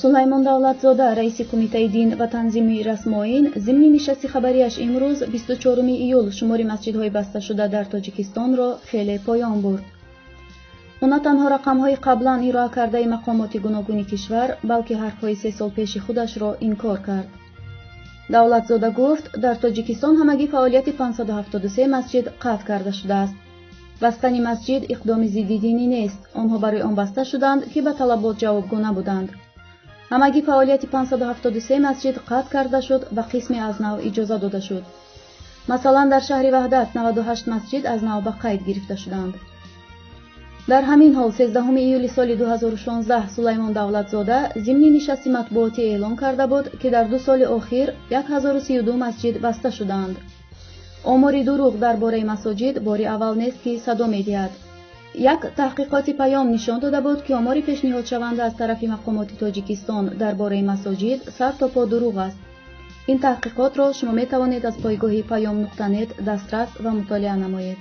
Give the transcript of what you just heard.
Сулаймон Давлатзода, раиси Кумитаи дин ва танзими расмуоин, зимни нишасти хабарияш имрӯз, 24 июл, шумори масҷидҳои басташуда дар Тоҷикистонро хеле поён бурд. Ӯ на танҳо рақамҳои қаблан ироа кардаи мақомоти гуногуни кишвар, балки ҳарфҳои 3 сол пеши худашро инкор кард. Давлатзода гуфт, дар Тоҷикистон ҳамагӣ фаъолияти 573 масҷид қатъ карда шудааст. Бастани масҷид иқдоми зиддидинӣ нест. Онҳо барои он баста шуданд, ки ба талабот ҷавобгӯ набуданд. Ҳамагӣ фаъолияти 573 масҷид қатъ карда шуд ва қисме аз нав иҷоза дода шуд. Масалан, дар шаҳри Ваҳдат 98 масҷид аз нав ба қайд гирифта шуданд. Дар ҳамин ҳол, 13 июли соли 2016 Сулаймон Давлатзода зимни нишасти матбуотӣ эълон карда буд, ки дар 2 соли охир 1032 масҷид баста шудаанд. Омори дурӯғ дар бораи масоҷид бори аввал нест, ки садо медиҳад. Як таҳқиқоти Паём нишон дода буд, ки омори пешниҳодшаванда аз тарафи мақомоти Тоҷикистон дар бораи масоҷид сар то по дурӯғ аст. Ин таҳқиқотро шумо метавонед аз пойгоҳи Паём.нет дастрас ва мутолиа намоед.